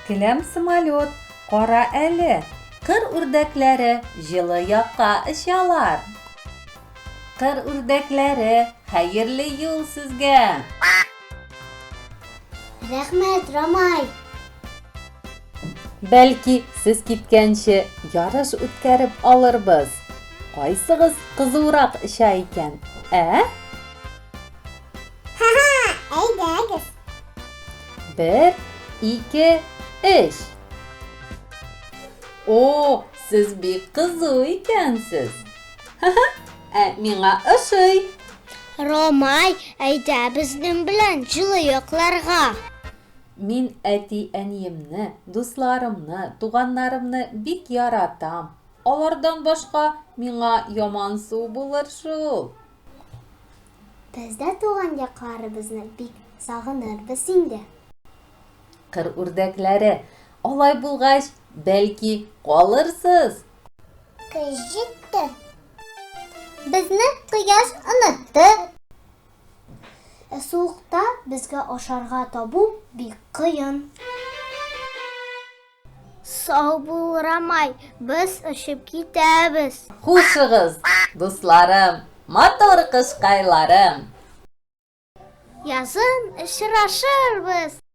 Келәм самолет, кара әле, кыр үрдәкләре җылы якка очалар. Кыр үрдәкләре, хәерле юл сезгә! Рәхмәт, Рамай! Бәлки, сез киткәнче ярыш үткәреп алырбыз. Кайсыгыз кызурак оча икән, ә? Ха-ха, әйдәгез! Бер, ике, өч. О, сез бик кызу икәнсез. Ха-ха, ә миңа ошый. Ромай, әйдә безнең белән җылы якларга. Мин әти-әниемне, дусларымны, туганнарымны бик яратам. Алардан башка миңа ямансу булыр шул. Без дә туган якларыбызны бик сагынырбыз инде. Кыр үрдәкләре, алай булгач, бәлки, калырсыз? Көз җитте. Безне кояш онытты. Ә суыкта безгә ашарга табу бик кыен. Сау бул, Рамай, без очып китәбез. Хушыгыз, дусларым, матур кышкайларым! Язын очрашырбыз!